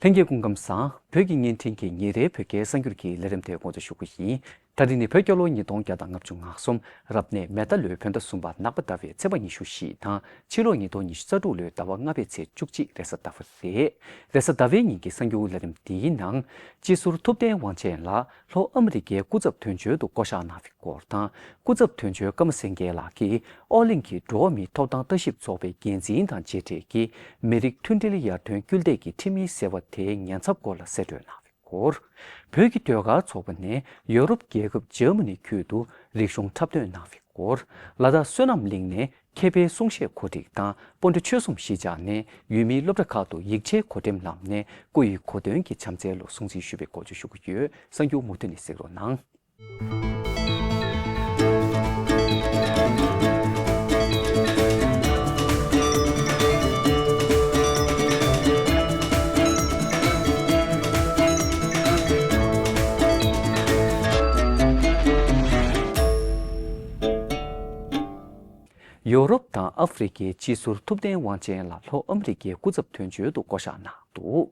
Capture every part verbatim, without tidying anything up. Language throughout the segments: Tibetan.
ལྷན་རྒྱས་སྐུ་ཁམས་བཟང་། བོད་ཀྱི་བརྙན་འཕྲིན་གྱི་ཉིན་རེའི་བོད་སྐད་གསར་འགྱུར་གྱི་ལས་རིམ་དེ་འགོ་འཛུགས་ཞུ་རྒྱུ་ཡིན། ད་རིང་ནི་བོད་རྒྱལ་ལོ་ཉིས་སྟོང་བརྒྱ་དང་ལྔ་བཅུ་ང་གསུམ། རབ་གནས་མེ་རྟ་ལོའི་བོད་ཟླ་གསུམ་པ་ནག་པ་ཟླ་བའི་ཚེས་པ་ཉི་ཤུ་བཞི་དང་། ཕྱི་ལོ་ཉིས་སྟོང་ཉི་ཤུ་རྩ་དྲུག་ལོའི་ཟླ་བ་ལྔ་པའི་ཚེས་བཅུ་གཅིག་རེས་གཟའ་ཟླ་བ་རེད། རེས་གཟའ་ཟླ་བའི་ཉིན་གྱི་གསར་འགྱུར་ལས་རིམ་འདིའི་ནང་། སྤྱི་ཟུར་ཐུབ་བསྟན་དབང་ཆེན་ལགས་ལྷོ་ཨ་མི་རི་ཀའི་སྐུ་ཚབ་དོན་གཅོད་དུ་བསྐོ་གཞག་གནང་བའི་སྐོར་དང་། སྐུ་ཚབ་དོན་གཅོད་ཀརྨ་སེང་གེ་ལགས་ཀྱིས་ཨོ་གླིང་གི་འགྲོ་བ་མིའི་ཐོབ་ཐང་ལྟ་ཞིབ་ཚོགས་པའི་འགན་འཛིན་དང་མཇལ་འཕྲད་ཀྱིས་མི་རིགས་མཐུན་སྒྲིལ་ཡར་ཐོན་སྐུལ་འདེད་ཀྱི་ཁྲིམས་ཡིག་ཟེར་བ་དེའི་ཉེན་ཚབས་སྐོར་ལ་གསལ་བཀྲོལ་གནང་བའི་སྐོར། བོད་ཀྱི་ཟློས་གར་ཚོགས་པ་ནས་ཡོ་རོབ་རྒྱལ་ཁབ་འཇར་མ་ནི་ཁུལ་དུ་རིག་གཞུང་འཁྲབ་སྟོན་གནང་བའི་སྐོར། ལ་དྭགས་བསོད་ནམས་གླིང་ནས་མཁས་པའི་གསུང་བཤད་གོ་སྒྲིག་དང་སྤོན་ཊ་ཆོལ་གསུམ་གཞིས་ཆགས་ནས་ཡུལ་མིའི་སློབ་གྲྭ་ཁག་ཏུ་ཡིག་ཆའི་གོ་སྒྲིག་ལམ་ནས་སྐུ་ཡི་གོ་སྟོན་གྱི་བྱམས་བརྩེའི་ལོ་སྲུང་བརྩི་ཞུས་པའི་སྐོར་བཅས་ཞུ་གི་ཡོད། གསར་འགྱུར་མུ་མཐུད་ནས་གཟིགས་རོགས་གནང་། ཡོ་རོབ་དང་ཨ་ཧྥེ་རི་ཁའི་སྤྱི་ཟུར་ཐུབ་བསྟན་དབང་ཆེན་ལགས་ལྷོ་ཨ་མི་རི་ཀའི་སྐུ་ཚབ་དོན་གཅོད་དུ་བསྐོ་གཞག་གནང་འདུག་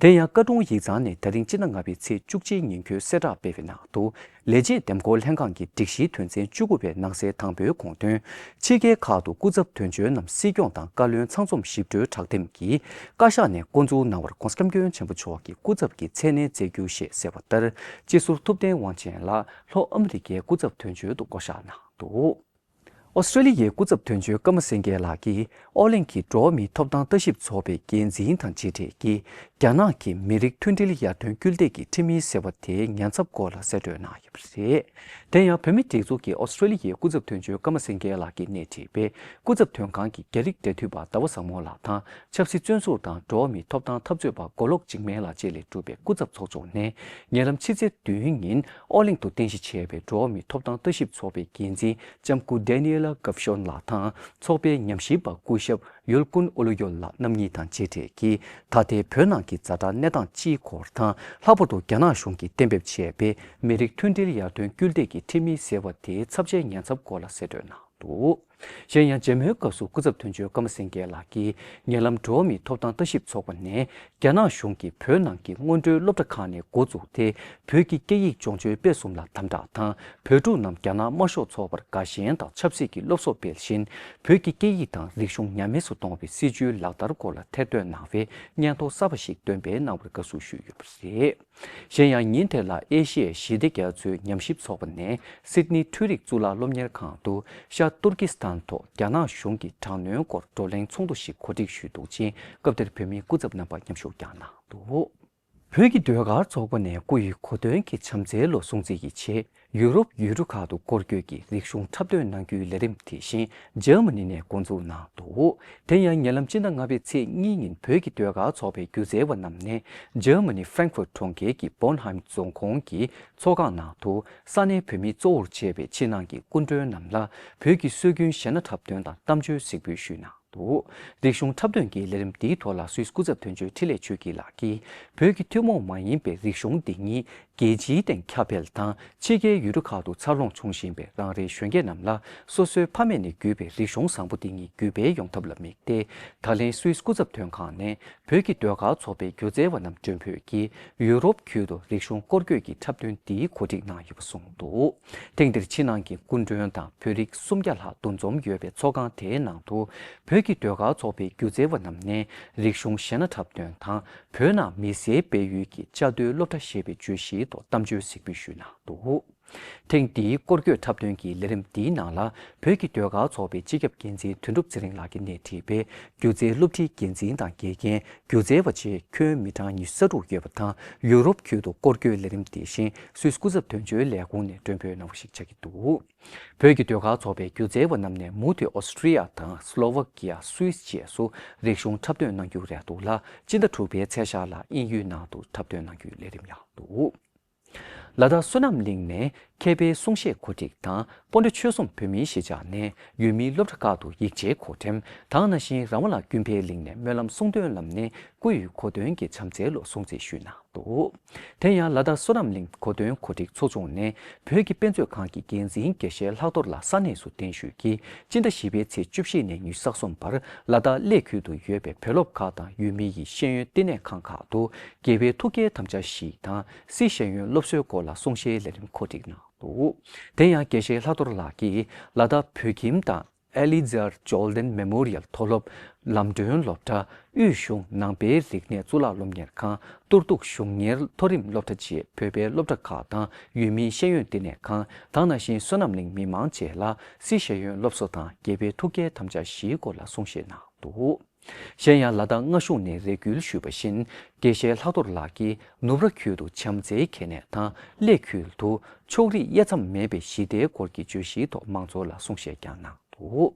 དེ་ཡང་ཀ་ཀྲུང་ཡིག་ཚང་ནས་ད་རིང་སྤྱི་ཟླ་ལྔ་པའི་ཚེས་བཅུ་གཅིག་ཉིན་འཁོད་གསལ་བསྒྲགས་སྤེལ་བའི་ནང་དུ། ལས་བྱེད་འདེམས་བསྐོ་ལྷན་ཁང་གི་སྒྲིག་གཞིའི་དོན་ཚན་བཅུ་དགུ་པའི་ནང་གསེས་དང་པོའི་དགོངས་དོན། ཕྱི་རྒྱལ་ཁག་ཏུ་སྐུ་ཚབ་དོན་གཅོད་རྣམས་སྲིད་སྐྱོང་དང་བཀའ་བློན་ཚང་འཛོམས་ཞིབ་དཔྱོད་དྲག་འདེམས་ཀྱིས་བཀའ་ཤག་ནས་འགོ་འཛུགས་གནང་བར་༸གོང་ས་༸སྐྱབས་མགོན་ཆེན་པོ་མཆོག་གིས་སྐུ་ཚབ་ཀྱི་མཚན་གནས་བསྩལ་རྒྱུ་ཞེས་གསལ་བ་ལྟར། སྤྱི་ཟུར་ཐུབ་བསྟན་དབང་ཆེན་ལགས་ལྷོ་ཨ་མི་རི་ཀའི་སྐུ་ཚབ་དོན་གཅོད་དུ་བསྐོ་གཞག་གནང་འདུག་ཨོ་སི་ཀྲེ་ལི་ཡའི་སྐུ་ཚབ་དོན་གཅོད་ཀརྨ་སེང་གེ་ལགས་ཀྱིས་ཨོ་གླིང་གི་འགྲོ་བ་མིའི་ཐོབ་ཐང་ལྟ་ཞིབ་ཚོགས་པའི་འགན་འཛིན་དང་མཇལ་འཕྲད་ཀྱིས། རྒྱ་ནག་གི་མི་རིགས་མཐུན་སྒྲིལ་ཡར་ཐོན་སྐུལ་འདེད་ཀྱི་ཁྲིམས་ཡིག་ཟེར་བ་དེའི་ཉེན་ཚབས་སྐོར་ལ་གསལ་བཀྲོལ་གནང་ཡོད་པ་རེད། དེ་ཡང་བོད་མིའི་སྒྲིག་འཛུགས་ཀྱི་ཨོ་སི་ཀྲེ་ལི་ཡའི་སྐུ་ཚབ་དོན་གཅོད་ཀརྨ་སེང་གེ་ལགས་ཀྱིས་སྣེ་ཁྲིད་པའི་སྐུ་ཚབ་དོན་ཁང་གི་རྒྱ་རིགས་འབྲེལ་མཐུད་པ་ཟླ་བ་བཟང་མོ་ལགས་དང་། ཆབ་སྲིད་བཙོན་ཟུར་དང་འགྲོ་བ་མིའི་ཐོབ་ཐང་འཐབ་རྩོད་པ་མགོ་ལོག་འཇིགས་མེད་ལགས་བཅས་ལས་གྲུབ་པའི་སྐུ་ཚབ་ཚོགས་ཆུང་ནས། ཉེ་ལམ་ཕྱི་ཚེས་བདུན་ཉིན་ཨོ་གླིང་དུ་རྟེན་གཞི་བྱས་པའི་འགྲོ་བ་མིའི་ཐོབ་ཐང་ལྟ་ཞིབ་ཚོགས་པའི་འགན་འཛིན་ལྕམ་སྐུ་Daniela Gaffion་ལགས་དང་ཚོགས་པའི་ཉམས་ཞིབ་པ་སྐུ་ཞབས་ཡུལ་ཀུན་ཨུ་ལུ་ཡོལ་ལགས་རྣམ་གཉིས་དང་མཇལ་འཕྲད་ཀྱིས། ད་ལྟའི་བོད་ནང་གི་ཛ་དྲག་གནས་སྟངས་སྤྱིའི་སྐོར་དང་། ལྷག་པར་དུ་རྒྱ་ནག་གཞུང་གིས་གཏན་འབེབས་བྱས་པའི་མི་རིགས་མཐུན་སྒྲིལ་ཡར་ཐོན་སྐུལ་འདེད་ཀྱི་ཁྲིམས་ཡིག་ཟེར་བ་དེའི་ཚབས་ཆེའི་ཉེན་ཚབས་སྐོར་ལ་གསལ་བཀྲོལ་གནང་འདུག་གཞན་ཡང་མཇལ་མོལ་སྐབས་སུ་སྐུ་ཚབ་དོན་གཅོད་ཀརྨ་སེང་གེ་ལགས་ཀྱིས། ཉེ་ལམ་འགྲོ་བ་མིའི་ཐོབ་ཐང་ལྟ་ཞིབ་ཚོགས་པ་ནས་རྒྱ་ནག་གཞུང་གིས་བོད་ནང་གི་སྔོན་འགྲོའི་སློབ་གྲྭ་ཁག་ནས་འགོ་བཙུགས་ཏེ། བོད་ཀྱི་སྐད་ཡིག་སྦྱོང་སྤྱོད་སྤེལ་གསུམ་ལ་དམ་དྲག་དང་། བོད་ཕྲུག་རྣམས་རྒྱ་ནག་དམར་ཤོག་ཚོགས་པར་དགའ་ཞེན་དང་ཆབ་སྲིད་ཀྱི་སློབ་གསོ་སྤེལ་བཞིན། བོད་ཀྱི་སྐད་ཡིག་དང་རིག་གཞུང་ཉམས་དམས་སུ་གཏོང་བའི་སྲིད་བྱུས་ལག་བསྟར་སྐོར་ལ་ཐེར་འདོན་གནང་བའི་སྙན་ཐོ་གསར་པ་ཞིག་འདོན་སྤེལ་གནང་བར་དགའ་བསུ་ཞུས་ཡོད་པ་རེད། གཞན་ཡང་ཉིན་དེ་ལ་ཨེ་ཤི་ཡའི་ཞི་བདེ་རྒྱ་མཚོའི་ཉམས་ཞིབ་ཚོགས་པ་ནས་སིད་ནི་འཕྲུལ་རིག་གཙུག་ལག་སློབ་གཉེར་ཁང་དུ་ཤར་ཏུར་ཀི་སི་ཐན་ཐོག་རྒྱ་ནག་གཞུང་གི་དྲག་གནོན་སྐོར་བགྲོ་གླེང་ཚོགས་འདུ་ཞིག་གོ་སྒྲིག་ཞུས་འདུག་ཅིང་། སྐབས་དེར་བོད་མིའི་སྐུ་ཚབ་རྣམ་པ་མཉམ་ཞུགས་ཀྱང་གནང་འདུག་བོད་ཀྱི་ཟློས་གར་ཚོགས་པ་ནས་སྐུ་ཡི་གོ་སྟོན་གྱི་བྱམས་བརྩེའི་ལོ་སྲུང་བརྩི་ཡི་ཆེད། ཡུ་རོབ་ཡུལ་གྲུ་ཁག་ཏུ་སྐོར་སྐྱོད་ཀྱི་རིག་གཞུང་འཁྲབ་སྟོན་གནང་རྒྱུའི་ལས་རིམ་དེ་བཞིན་འཇར་མ་ནི་ནས་འགོ་འཛུགས་གནང་འདུག་དེ་ཡང་ཉེ་ལམ་སྤྱི་ཟླ་ལྔ་པའི་ཚེས་གཉིས་ཉིན་བོད་ཀྱི་ཟློས་གར་ཚོགས་པའི་སྒྱུ་རྩལ་བ་རྣམས་ནས་འཇར་མ་ནི་ཧྥ་རན་ཁ་ཕུར་གྲོང་ཁྱེར་གྱི་སྦོན་ཧེམ་རྫོང་ཁོངས་ཀྱི་ཚོགས་ཁང་ནང་དུ་ས་གནས་བོད་མིས་གཙོ་བོར་བྱས་པའི་ཕྱི་ནང་གི་སྐུ་མགྲོན་རྣམས་ལ་བོད་ཀྱི་སྲོལ་རྒྱུན་གཞས་སྣ་འཁྲབ་སྟོན་དང་གཏམ་བརྗོད་གཟིགས་འབུལ་ཞུས་གནང་། འདུག་རིག་གཞུང་འཁྲབ་སྟོན་གྱི་ལས་རིམ་འདིའི་ཐོག་ལ་སུད་སི་སྐུ་ཚབ་དོན་གཅོད་འཕྲིན་ལས་ཆོས་སྐྱིད་ལགས་ཀྱིས། བོད་ཀྱི་ཐུན་མོང་མ་ཡིན་པའི་རིག་གཞུང་འདི་ཉིད་རྒྱལ་སྤྱིའི་སྟེང་ཁྱབ་སྤེལ་དང་། ཕྱི་རྒྱལ་ཡུལ་གྲུ་ཁག་ཏུ་འཚར་ལོངས་བྱུང་བཞིན་པའི་རང་རེའི་གཞོན་སྐྱེས་རྣམས་ལ་སོ་སོའི་ཕ་མེས་ནས་བརྒྱུད་པའི་རིག་གཞུང་བཟང་པོ་འདི་ཉིད་བརྒྱུད་སྤེལ་ཡོང་ཐབས་ལ་དམིགས་ཏེ། ད་ལན་སུད་སི་སྐུ་ཚབ་དོན་ཁང་ནས་བོད་ཀྱི་ཟློས་གར་ཚོགས་པའི་སྒྱུ་རྩལ་བ་རྣམས་མགྲོན་འབོད་ཀྱིས་ཡུ་རོབ་ཁུལ་དུ་རིག་གཞུང་སྐོར་སྐྱོད་ཀྱི་འཁྲབ་སྟོན་འདི་གོ་སྒྲིག་གནང་ཡོད་པ་གསུངས་འདུག་ཐེངས་འདིར་ཕྱི་ནང་གི་སྐུ་མགྲོན་དང་བོད་རིགས་སུམ་བརྒྱ་ལྷག་འདུ་འཛོམས་ཡོད་པའི་ཚོགས་ཁང་དེའི་ནང་དུ། བོད་ཀྱི་ཟློས་གར་ཚོགས་པའི་སྒྱུ་རྩལ་བ་རྣམས་ནས་རིག་གཞུང་གཞས་སྣ་འཁྲབ་སྟོན་དང་། བོད་ནང་མི་སེར་སྤེལ་ཡུལ་གྱི་བཅའ་སྡོད་སློབ་གྲྭ་ཞེས་པའི་བརྗོད་གཞིའི་ཐོག་གཏམ་བརྗོད་གཟིགས་འབུལ་ཞུས་གནང་འདུག་ཐེངས་འདིའི་སྐོར་སྐྱོད་འཁྲབ་སྟོན་གྱི་ལས་རིམ་འདིའི་ནང་ལ། བོད་ཀྱི་ཟློས་གར་ཚོགས་པའི་སྤྱི་ཁྱབ་འགན་འཛིན་དོན་གྲུབ་ཚེ་རིང་ལགས་ཀྱིས་སྣེ་ཁྲིད་པའི་སྒྱུ་རྩལ་སློབ་ཁྲིད་འགན་འཛིན་དང་དགེ་རྒན། སྒྱུ་རྩལ་བ་བཅས་ཁྱོན་མི་གྲངས་ཉི་ཤུ་རྩ་དྲུག་ཡོད་པ་དང་། ཡུ་རོབ་ཁུལ་དུ་སྐོར་སྐྱོད་ལས་རིམ་དེ་བཞིན་སུད་སི་སྐུ་ཚབ་དོན་གཅོད་ལས་ཁུངས་ནས་མགྲོན་འབོད་གནང་བ་ཞིག་ཆགས་ཀྱི་འདུག་བོད་ཀྱི་ཟློས་གར་ཚོགས་པའི་སྒྱུ་རྩལ་བ་རྣམས་ནས་མུ་མཐུད་ཨོ་སི་ཀྲི་ཡ་དང་སློ་ཝ་ཀི་ཡ། སུད་སི་བཅས་སུ་རིག་གཞུང་འཁྲབ་སྟོན་གནང་རྒྱུ་རེད་འདུག་ལ། སྤྱི་ཟླ་དྲུག་པའི་ཚེས་ཤར་ལ་དབྱིན་ཡུལ་ནང་དུ་འཁྲབ་སྟོན་གནང་རྒྱུའི་ལས་རིམ་ཡང་འདུག་ལ་དྭགས་བསོད་ནམས་གླིང་ནས་མཁས་པའི་གསུང་བཤད་གོ་སྒྲིག་དང་། སྤོན་ཊ་ཆོལ་གསུམ་བོད་མིའི་གཞིས་ཆགས་ནས་ཡུལ་མིའི་སློབ་གྲྭ་ཁག་ཏུ་ཡིག་ཆའི་གོ་སྒྲིག་དང་། ནང་བཞིན་ར་མ་ལ་ཀུན་ཕན་གླིང་ནས་སྨོན་ལམ་གསུང་འདོན་ལམ་ནས་སྐུ་ཡི་གོ་སྟོན་གྱི་བྱམས་བརྩེའི་ལོ་སྲུང་བརྩི་ཞུས་གནང་ འདུག་དེ་ཡང་ལ་དྭགས་བསོད་ནམས་གླིང་གོ་སྟོན་གོ་སྒྲིག་ཚོགས་ཆུང་ནས་བོད་ཀྱི་དཔེ་མཛོད་ཁང་གི་འགན་འཛིན་དགེ་བཤེས་ལྷག་རྡོར་ལགས་ས་གནས་སུ་གདན་ཞུས་ཀྱིས་སྤྱི་ཟླ་བཞི་པའི་ཚེས་བཅུ་བཞི་ནས་ཉི་ཤུ་རྩ་གསུམ་བར་ལ་དྭགས་གླེ་ཁུལ་དུ་ཡོད་པའི་བོད་སློབ་ཁག་དང་ཡུལ་མི་ཡི་ཤེས་ཡོན་བསྟི་གནས་ཁང་ཁག་ཏུ་དགེ་བའི་ཐུགས་བསྐྱེད་དམ་བཅའ་བཞི་དང་སཱི་ཤེས་ཡོན་སློབ་གསོའི་སྐོར་ལ་གསུང་བཤད་ལས་རིམ་གོ་སྒྲིག་གནང་འདུག་དེ་ཡང་དགེ་བཤེས་ལྷག་རྡོར་ལགས་ཀྱིས་ལ་དྭགས་བོད་ཁྱིམ་དང་། Eliezer Jordan Memorial མཐོ་སློབ། ལམ་སྒྲོན་སློབ་གྲྭ། དབུས་གཞུང་ནང་པའི་རིག་གནས་གཙུག་ལག་སློབ་གཉེར་ཁང་། གཏོར་གཏུག་གཞུང་གཉེར་མཐོ་རིམ་སློབ་གྲྭ་བཅས་བོད་པའི་སློབ་གྲྭ་ཁག་དང་ཡུལ་མིའི་ཤེས་ཡོན་བསྟི་གནས་ཁང་། ད་ག་ནང་བཞིན་བསོད་ནམས་གླིང་མི་མང་བཅས་ལ་སཱི་ཤེས་ཡོན་སློབ་གསོ་དང་དགེ་བའི་ཐུགས་བསྐྱེད་དམ་བཅའ་བཞིའི་སྐོར་ལ་གསུང་བཤད་གནང་འདུག་གཞན་ཡང་ལ་དྭགས་མངའ་གཞུང་ནས་རེ་སྐུལ་ཞུས་པ་བཞིན། དགེ་བཤེས་ལྷག་རྡོར་ལགས་ཀྱིས་ནུབ་ར་ཁུལ་དུ་བྱམས་བརྩེའི་གལ་གནད་དང་གླེ་ཁུལ་དུ་ཕྱོགས་རིས་དབྱེ་མཚམས་མེད་པའི་ཞི་བདེའི་སྐོར་གྱི་བརྗོད་གཞིའི་ཐོག་མང་ཚོགས་ལ་གསུང་བཤད་ཀྱང་གནང་འདུག་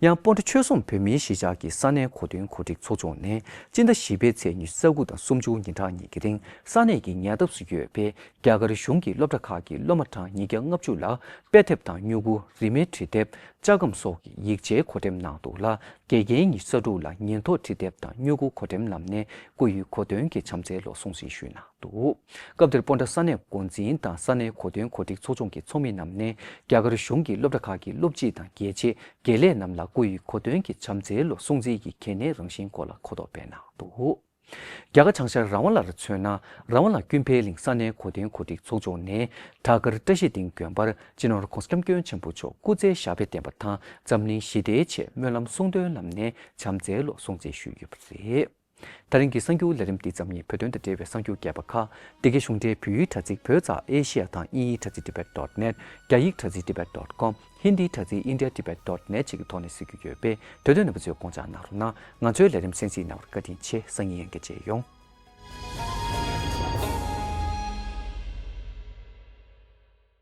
ཡང་སྤོན་ཊ་ཆོལ་གསུམ་བོད་མིའི་གཞིས་ཆགས་ཀྱི་ས་གནས་གོ་སྟོན་གོ་སྒྲིག་ཚོགས་ཆུང་ནས་སྤྱི་ཟླ་བཞི་པའི་ཚེས་ཉི་ཤུ་རྩ་དགུ་དང་སུམ་ཅུ་ཉིན་གྲངས་གཉིས་ཀྱི་རིང་ས་གནས་ཀྱི་ཉེ་འདབས་སུ་ཡོད་པའི་རྒྱ་གར་གཞུང་གི་སློབ་གྲྭ་ཁག་གི་སློབ་མ་གྲངས་ཉིས་བརྒྱ་ལྔ་བཅུ་ལ་དཔེ་དེབ་དང་སྨྱུ་གུ། རིན་མེད་འབྲི་དེབ། ལྕགས་སྒམ་སོགས་ཀྱི་ཡིག་ཆའི་གོ་སྒྲིག་གནང་འདུག་ལ། དགེ་རྒན་ཉི་ཤུ་རྩ་དྲུག་ལ་ཉིན་ཐོ། འབྲི་དེབ་དང་སྨྱུ་གུ་གོ་སྒྲིག་གནང་ནས་སྐུ་ཡི་གོ་སྟོན་གྱི་བྱམས་བརྩེའི་སློབ་སྲུང་བརྩི་ཞུས་གནང་འདུག་སྐབས་དེར་སྤོན་ཊ་ས་གནས་འགོ་འཛིན་དང་ས་གནས་གོ་སྟོན་གོ་སྒྲིག་ཚོགས་ཆུང་གི་ཚོགས་མི་རྣམས་ནས་རྒྱ་གར་གཞུང་གི་སློབ་གྲྭ་ཁག་གི་སློབ་སྤྱི་དང་དགེ་ཆེ་དགེ་ལས་རྣམས་ལ་སྐུ་ཡི་གོ་སྟོན་གྱི་བྱམས་བརྩེའི་སློབ་སྲུང་བརྩི་ཡི་གལ་གནད་རང་བཞིན་སྐོར་ལ་གོ་རྟོགས་སྤེལ་གནང་འདུག་རྒྱ་གར་བྱང་ཤར་རང་དབང་ལ་མཚོན་ན། རང་དབང་ལ་ཀུན་ཕན་གླིང་ས་གནས་གོ་སྟོན་གོ་སྒྲིག་ཚོགས་ཆུང་ནས་བྲག་དཀར་བཀྲ་ཤིས་སྡིངས་དགོན་པར་སྤྱི་ནོར་༸གོང་ས་༸སྐྱབས་མགོན་ཆེན་པོ་མཆོག་སྐུ་ཚེ་ཞབས་པད་བརྟན་པ་དང་འཛམ་གླིང་ཞི་བདེའི་ཆེད་སྨོན་ལམ་གསུང་འདོན་ལམ་ནས་བྱམས་བརྩེའི་སློབ་སྲུང་བརྩི་ཞུས་ཡོད་པ་རེད། ད་རིང་གི་གསར་འགྱུར་ལས་རིམ་འདི་ཙམ་ཡིན། བོད་དོན་དང་འབྲེལ་བའི་གསར་འགྱུར་རྒྱས་པ་ཁག་འདི་གའི་གཞུང་འབྲེལ་བོད་ཡིག་དྲ་ཚིགས་བོད་ཙ་ཨེ་ཤི་ཡ་དང་དབྱིན་ཡིག་དྲ་ཚིགས་tibet dot net། རྒྱ་ཡིག་དྲ་ཚིགས་tibet dot com། ཧིན་དིའི་དྲ་ཚིགས་india tibet dot net བཅས་ཀྱི་ཐོག་ནས་གཟིགས་རྒྱུ་ཡོད་པས། དེ་དོན་རྣམ་པ་ཚོས་དགོངས་འཇགས་གནང་རོགས་གནང་། ང་ཚོའི་ལས་རིམ་གསན་གཟིགས་གནང་བར་བཀའ་དྲིན་ཆེ། སང་ཉིན་ཡང་བསྐྱར་མཇལ་ཡོང་།